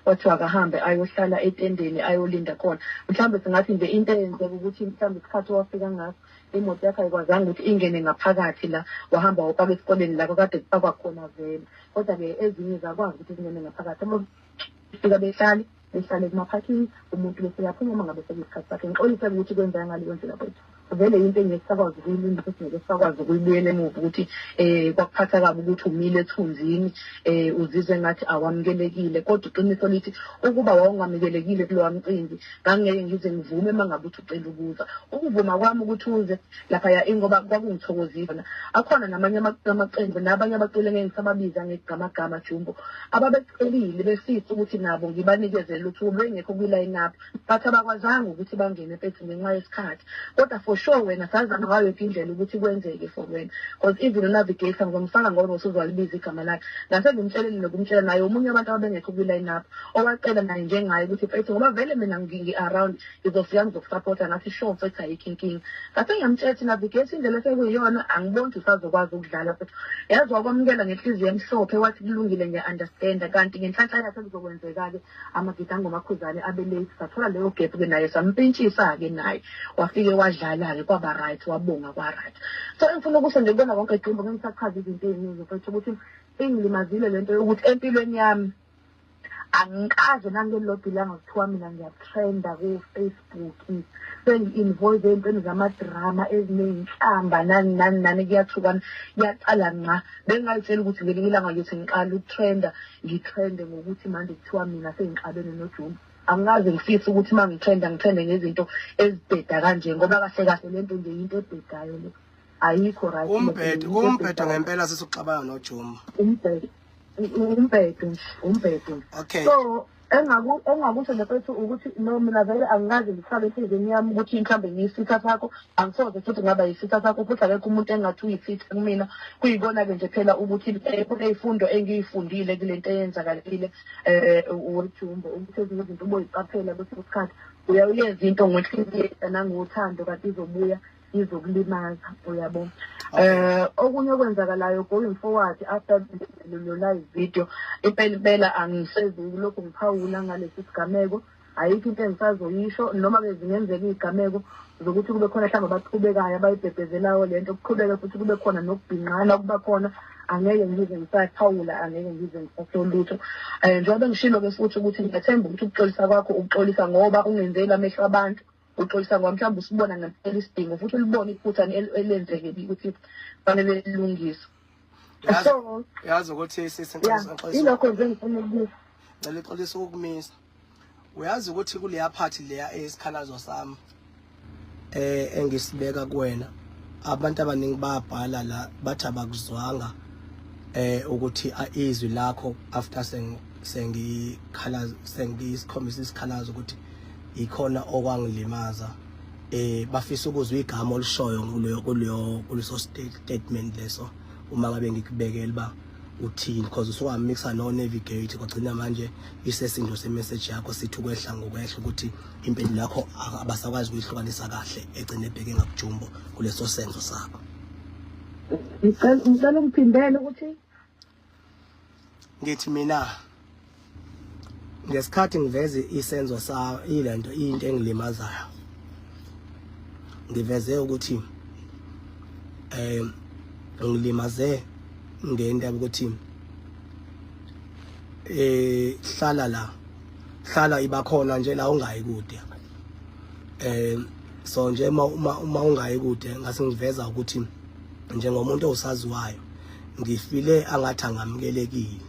Kwathiwa akahambe ayohlala etendeni, ayolinda khona. Mhlawumbe singathi nje into eyenzeka ukuthi mhlawumbe isikhathi owafika ngaso imoto yakho ayikwazanga ukuthi ingene ngaphakathi la, wahamba wopaka esikoleni la kade kupakwa khona vele. Kodwa-ke ezinye zakwazi ukuthi zingene ngaphakathi. Fika behlale behlale kuma-parking, umuntu bese uyaphuma uma ngabe sekuyisikhathi sakhe. Ngixolise ukuthi kwenzeka ngaleyo ndlela kwethu. Vele yinto engeke sakwazi ukuyilungisa, singeke sakwazi ukuyibuyela emuva ukuthi kwakuphatha kabi ukuthi umile ethunzini, uzizwe ngathi awamukelekile. Kodwa iqiniso lithi ukuba wawungamukelekile kulowa mcimbi, ngangeke ngize ngivume uma ngabe uthi ucela ukuza. Ukuvuma kwami ukuthi uze laphaya ingoba kwakungithokozisa. Akhona namanye amaqembu nabanye abaculi engeke ngisababiza ngegamagama Jumbo, ababecelile befisa ukuthi nabo ngibanikeze lutho bengekho kwi-line up, but abakwazanga ukuthi bangene mfethu ngenxa yesikhathi. Kodwa for sure wena sazama ngayo yonke indlela ukuthi kwenzeke for wena, because even unavigator ngizomfaka ngoba usuzwalibiza igama lakhe, ngase ngimtshelele nokumtshela naye omunye abantu ababengekho kwi-line up owacela naye njengaye ukuthi mfethu, ngoba vele mina ngi-around, ngizofika ngizokusapota. Ngathi sure mfethu, ayikho inkinga. Ngase ngiyamtshela ukuthi navigate, indlela esekuyiyona angiboni ukuthi usazokwazi ukudlala mfethu. Yazi wakwamukela ngenhliziyo emhlophe, wathi kulungile, ngiya-understanda. Kanti ngenhlanhla yakhe kuzokwenzeka-ke amagida ngomakhuzane abe late, sathola leyo gap-ke, naye sampintshisa-ke, naye wafike wadlala-ke, kwaba right, wabonga, kwa-right. So engifuna ukusho nje kubona konke Jumbo, ngeke ngisachaza izinto ey'ningi mfethu, ukuthi ingilimazile lento yokuthi empilweni yami angikaze nangelilodwa ilanga kuthiwa mina ngiyatrenda ku-Facebook, sengi-involve ey'ntweni zamadrama eziney'nhlamba, nani nani nani, kuyathukana, kuyaqala nca. Bengingayitshela ukuthi ngelinye ilanga ngiyothi ngiqala ukutrenda, ngitrende ngokuthi manje kuthiwa mina sengixabene noJumbo. Angikaze ngifise ukuthi uma ngitrenda, ngitrende ngezinto ezibheda kanje, ngoba kahle kahle lento nje yinto ebhedayo le, ayikho right. Umbhedo, umbhedo ngempela sisukuxabana noJumbo. Umbhedo, umbhedo nje, umbhedo nje. So engakusho nje mfethu ukuthi no, mina vele angikaze ngifake enhliziyweni yami ukuthi mhlawumbe ngiyisitha sakho, angisoze futhi ngaba yisitha sakho, futhi akekho umuntu engathi uyisitha kumina. Kuyikona-ke nje phela ukuthi kuney'fundo engiyifundile kule nto eyenzakalile, weJumbo, ukuthi ezinye izinto uboyiqaphela kwesinye isikhathi uyayenza into ngenhliziyo nangothando, kanti izobuya izokulimaza, uyabo. Okunye okwenzakalayo going forward after lo live video, impela impela angisezi lokhu ngiphawula ngalesi sigameko. Ayikho into engisazoyisho, noma-ke zingenzeka iy'gameko zokuthi kube khona mhlawumbe abaqhubekayo abayibhebhezelayo le nto, kuqhubeke futhi kube khona nokubhinqana kuba khona, angeke ngize ngisaphawula, angeke ngize ngisasho lutho. Njengoba ngishilo-ke futhi ukuthi ngiyathemba ukuthi ukuxolisa kwakho ukuxolisa ngoba ungenzeli amehlo abantu, uxolisa ngoba mhlawumbe usibona ngempela isidingo futhi ulibone iphutha elenzekile ukuthi fanele lilungiswe. So yazi ukuthi sisi ilokho nje engifuna ukukusho. Ngicela ixolisa ukukumisa. Uyazi ukuthi kuleya phathi leya eyisikhalazo sami engisibeka kuwena, abantu abaningi bayabhala la, bathi abakuzwanga ukuthi izwi lakho after sengikhalaza, sengisikhombisa isikhalazo ukuthi ikhona okwangilimaza, bafisa ukuzwa igama olishoyo kuleyo kuleso statement leso, uma ngabe ngikubekela ba uthini, because usuwamixa no navigate, kwagcina manje isesindo semessage yakho sithi ukwehla ngokwehla, ukuthi impendulo yakho abasakwazi ukuyihlukanisa kahle, egcine ebheke ngakuJumbo kuleso senzo sakho. Ngicela ungiphindele ukuthi Ngithi mina ngesikhathi ngiveze isenzo sa ilento, into engilimazayo, ngiveze ukuthi ngilimaze ngendaba ukuthi hlala la, hlala iba khona nje la, ungayi kude. So nje uma ungayi kude, ngase ngiveza ukuthi njengomuntu osaziwayo ngifile angathi angamukelekile.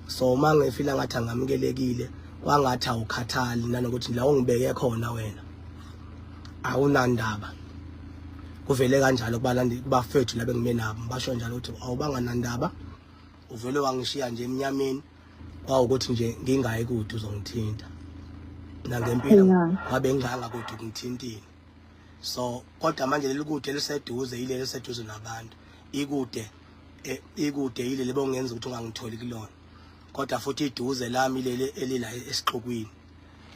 So uma ngifile angathi angamukelekile, kwangathi awukhathali nanokuthi la ungibeke khona wena awunandaba. Kuvele kanjalo kubalandi, kubafethu la bengime nabo, basho njalo ukuthi awubanga nandaba, uvele wangishiya nje emnyameni, kwawukuthi nje ngingayi kude uzongithinta nangempilo, ngabe nginganga kude ukungithintile. So kodwa manje leli kude liseduze, yileli liseduze nabantu, ikude ikude yileli bongenza ukuthi ungangitholi kulona, kodwa futhi iduze lami leli elila esixukwini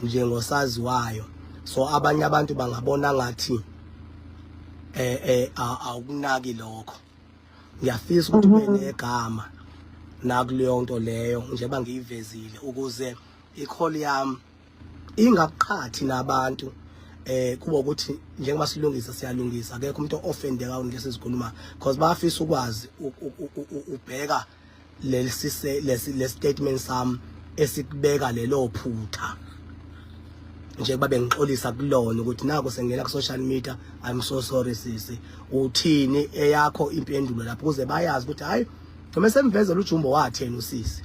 njengosaziwayo. So abanye abantu bangabona ngathi awukunaki lokho. Ngiyafisa ukuthi ube negama nakuleyo nto leyo njengoba ngiyivezile, ukuze I-call yami ingakuqhathi nabantu, kuba ukuthi njengoba silungisa siyalungisa, akekho umuntu offendeka lesi sikhuluma, because bafisa ukwazi ubheka lesi le statement sami esikubeka lelo phutha, njengoba bengixolisa kulona ukuthi naku sengena ku social media, I'm so sorry sisi. Uthini eyakho impendulo lapho, ukuze bayazi ukuthi hayi, noma semvezela uJumbo watheni usisi?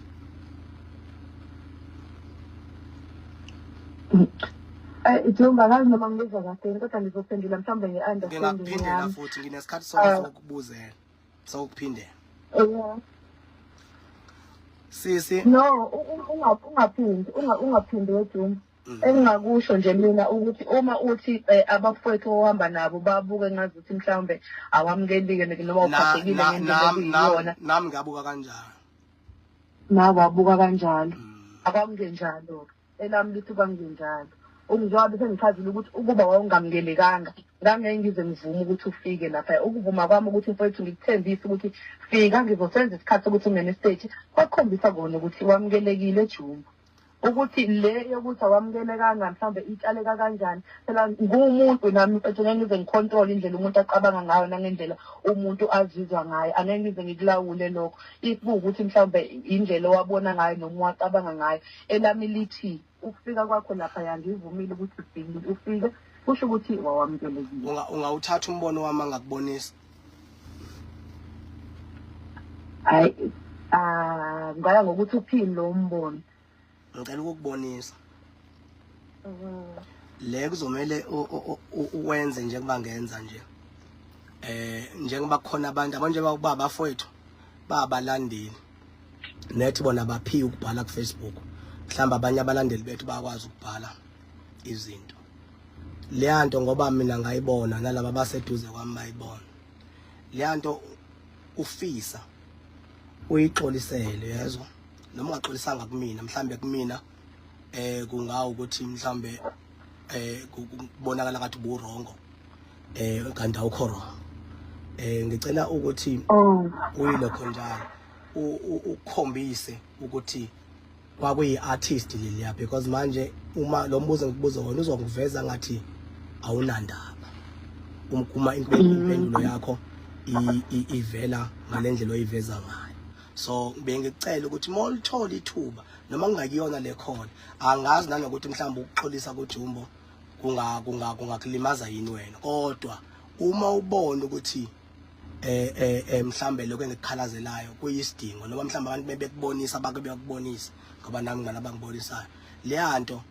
Jumba, ngazi noma ngizwa kahle, kodwa ngizophendula mhlawumbe nge-understanding Ngingakuphindela yami. futhi, nginesikhathi sokubuzela, sokuphindela. Sisi. No, ungaphindi, ungaphindi weJumba. Engingakusho nje mina ukuthi uma uthi abafowethu ohamba nabo babuke ngazuthi mhlawumbe awamukelike noma uphathekile ngendlela ekuyiyona. Nami ngiyabuka kanjalo. Nawe wabuka kanjalo. Akwakungenjalo. Elami lithi kwangenjalo. Njengoba sengichazile ukuthi ukuba wawungamukelekanga, ngangeke ngize ngivume ukuthi ufike lapha. Ukuvuma kwami ukuthi mfowethu ngikuthembise ukuthi fika, ngizosenza isikhathi sokuthi ungene esiteji, kwakukhombisa kona ukuthi wamukelekile Jumbo. Ukuthi le yokuthi awamukelekanga mhlawumbe itshaleka kanjani, phela ngumuntu nami mfethu, ngeke ngize ngicontrol indlela umuntu acabanga ngayo nangendlela umuntu azizwa ngayo, angeke ngize ngikulawule lokho. If kuwukuthi mhlawumbe indlela owabona ngayo noma wacabanga ngayo, elami lithi ukufika kwakho lapha ngivumile ukuthi ufike, kusho ukuthi wawamukelekile. Ungawuthatha umbono wami angakubonisa? Hayi, ngaya ngokuthi uphini lo mbono. Ngicela ukukubonisa. Le kuzomele uwenze njengoba ngenza nje. Njengoba kukhona abantu abanje bakuba bafowethu babalandeli. Nethi bona baphiwe ukubhala ku Facebook. Mhlamba abanye abalandeli bethu bayakwazi ukubhala izinto. Leyanto ngoba mina ngayibona nalaba baseduze kwami bayibona. Leyanto ufisa uyixolisele, yezwa, noma ungaxolisanga kumina, mhlambe kumina kungawu ukuthi mhlambe kubonakala ngathi uburongo, kanti awukho wrong. Ngicela ukuthi uyilokho njalo ukukhombise ukuthi kwakuyi artist leliya, because manje uma lo mbuzo ngikubuza wona uzokuveza ngathi awunandaba, uma impendulo yakho ivela ngalendlela oyiveza ngayo. So bengicela ukuthi mawulithola ithuba, noma kungakuyona le call, angazi nanokuthi mhlawumbe ukuxolisa kuJumbo kungakulimaza yini wena, kodwa uma ubona ukuthi mhlambe lokho engikukhalazelayo kuyisidingo, noma mhlambe abantu bebekubonisa, bake beyakubonisa, ngoba nami ngala bangibonisayo leyanto,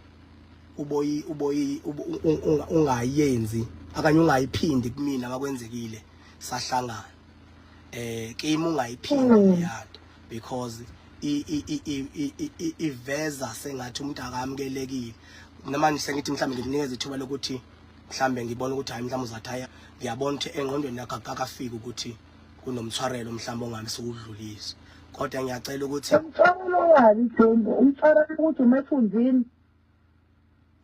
uboyi uboyi ungayenzi akanye ungayiphindi kumina makwenzekile sahlangana kimi, ungayiphindi leyanto, because iveza sengathi umuntu akamukelekile. Noma sengithi mhlambe ngikunikeza ithuba lokuthi mhlambe ngibona ukuthi hayi, mhlambe uzathi hayi, ngiyabona ukuthi engqondweni yakho akakafiki ukuthi kunomthwarelo mhlambe ongabe sukudlulisa, kodwa ngiyacela ukuthi Umthwarelo wani, Jumbo? Umthwarelo ukuthi umethunzini?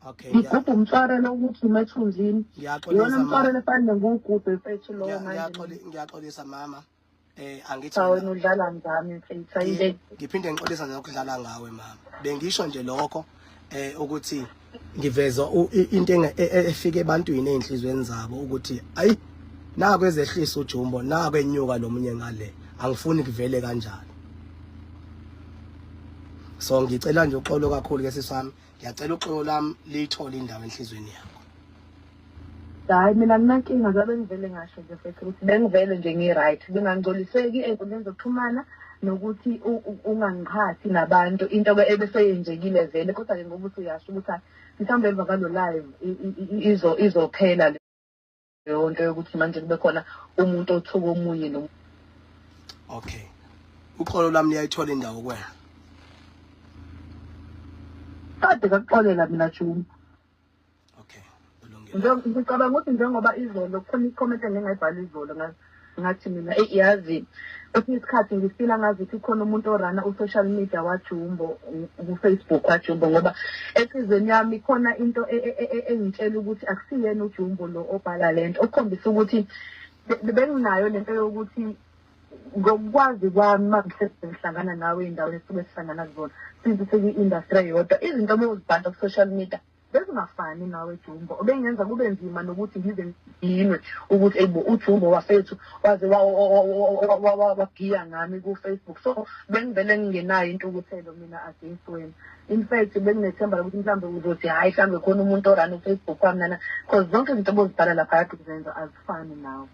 Okay. Ngigubha umthwarelo ukuthi umethunzini? Ngiyaxolisa. Iwona umthwarelo efanele ngiwugubhe mfethu lowo manje? Ngiyaxolisa mama. Angithi Cha, wena udlala ngami mfethu, ayile. Ngiphinde ngixolisa nokudlala ngawe mama. Bengisho nje lokho ukuthi ngiveza into efike ebantwini ezinhlizweni zabo ukuthi ayi, naku ezehlisa uJumbo, naku enyuka lomunye ngale, angifuni kuvele kanjalo. So ngicela nje uxolo kakhulu ke sisami, ngiyacela uxolo lami liyithole indawo enhlizweni yakho. Hayi, mina nginankinga, zabe ngivele ngasho nje mfethu ukuthi bengivele nje ngi-right, bengangcoliseki ey'nkundleni zokuxhumana nokuthi ungangiqhathi nabantu, into-ke ebeseyenzekile vele. Kodwa-ke ngoba uthi uyasho ukuthi hhayi, mhlawumbe emva kwalo live izophela leyo nto yokuthi manje kube khona umuntu othuka omunye. Okay, uxolo lwami liyayithola indawo kuwena? Kade kakuxolela mina, Juma. Okay, kulungile. Ngicabanga ukuthi njengoba izolo kukhona i-comment engingayibhala izolo, ngathi mina, eyi yazi, kwesinye isikhathi ngifila ngazuthi khona umuntu orana u-social media waJumbo ku-Facebook waJumbo, ngoba enhliziyweni yami khona into engitshela ukuthi akusiyena uJumbo lo obhala lento, okukhombisa ukuthi benginayo lento yokuthi Ngokwazi kwami, uma ngihlezi ngihlangana nawe ey'ndaweni esisuke sihlangana kuzona, since sikwi-industry eyodwa, izinto obewuzibhala ku-social media bezingafani nawe, Jumbo. Obengenza kube nzima nokuthi ngize ngidinwe ukuthi eyibo, uJumbo wafethu waze wagiya ngami ku-Facebook. So bengivele ngingenayo intukuthelo mina against wena. In fact, benginethemba lokuthi mhlawumbe uzothi, hhayi, mhlawumbe khona umuntu o-run-a u-Facebook wami nana, because zonke izinto obozibhala lapha kade uzenza azifani nawe.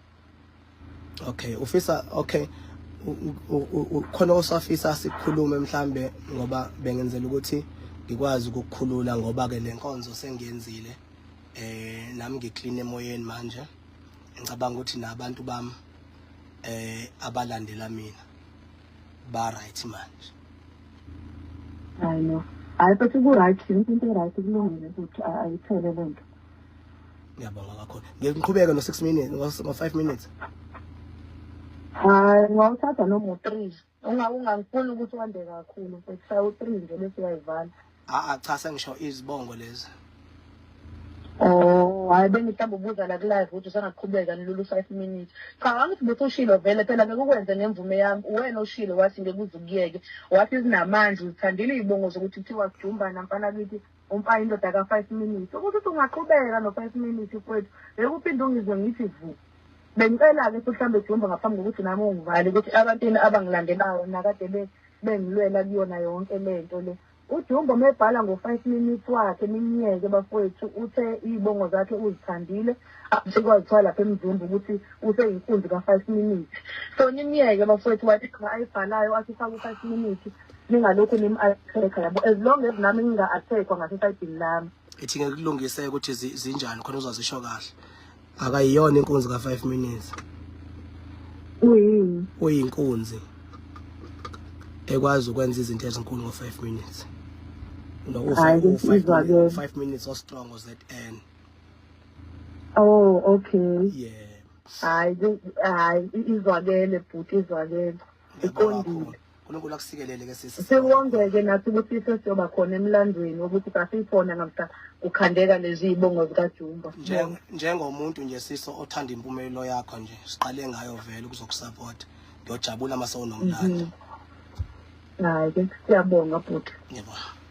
Okay, ufisa, okay, khona osafisa sikhulume mhlambe, ngoba bengenzela ukuthi ngikwazi ukukukhulula, ngoba ke le nkonzo sengiyenzile, nami ngi-clean emoyeni manje. Ngicabanga ukuthi nabantu bami abalandela mina ba right manje. I know. Hayi, futhi ku-right, yonke into e-right, kulungile futhi, ayithele le nto. Ngiyabonga kakhulu. Ngiqhubeke no 6 minutes, ngo 5 minutes. Hayi, ungawuthatha noma u-3. Ungangifuni ukuthi wande kakhulu mfethu, shaya u-3 nje bese uyayivala. A cha, sengisho izibongo lezi. Oh, hayi, bengithanda ubuza la ku-live ukuthi usangaqhubeka nilula u-5 minutes. Cha, angithi buthi ushilo vele phela, ngeke ukwenze ngemvume yami. Uwena oshilo wathi ngeke uze ukuyeke. Wathi zinamandla, uzithandile iy'bongo zokuthi kuthiwa sijumbana mfana kithi umfana indoda ka-5 minutes. Ukuthi uthi ungaqhubeka no-5 minutes mfowethu, ngeke uphinde ungizwe ngithi vu. Bengicela-ke futhi mhlawumbe, Jumbo, ngaphambi kokuthi nami ungivale, ukuthi abantwini abangilandelayo nakade bengilwela kuyona yonke le nto le, uJumbo mebhala ngo-5 minutes wakhe, nimyeke bafowethu. Uthe iy'bongo zakhe uzithandile, asikwazi lapha eMzumbe ukuthi useyinkunzi ka-5 minutes, so nimyeke bafowethu. Wathi ayibhalayo athi ufake u-5 minutes, ningalokhu nim-attack-a, yabo, as long as nami nginga-attack-wa ngasesayidini lami. Ithi ngeke kulungise ukuthi zinjani khona uzazisho kahle. Akayiyona inkunzi ka 5 minutes. Uyini? Uyinkunzi ekwazi ukwenza izinto ezinkulu ngo 5 minutes. No, Hhayi, izwakele. 5 minutes o strong ZN. Oh, okay. Yeah. Hayi, hayi, izwakele bhuti, izwakele. Ngiyabonga Iqondile. kakhulu. uNkulunkulu akusikelele ke, sisi. Siwongeke nathi ukuthi sesiyoba khona emlandweni wokuthi sasikhona ngamhla kukhandeka lezi y'bongo zikaJumbo. Njengomuntu nje, siso, othanda impumelelo yakho nje, siqale ngayo vele ukuzoku-support. Ngiyojabula mase unomlando. Hayi ke, siyabonga bhuti. Ngiyabonga.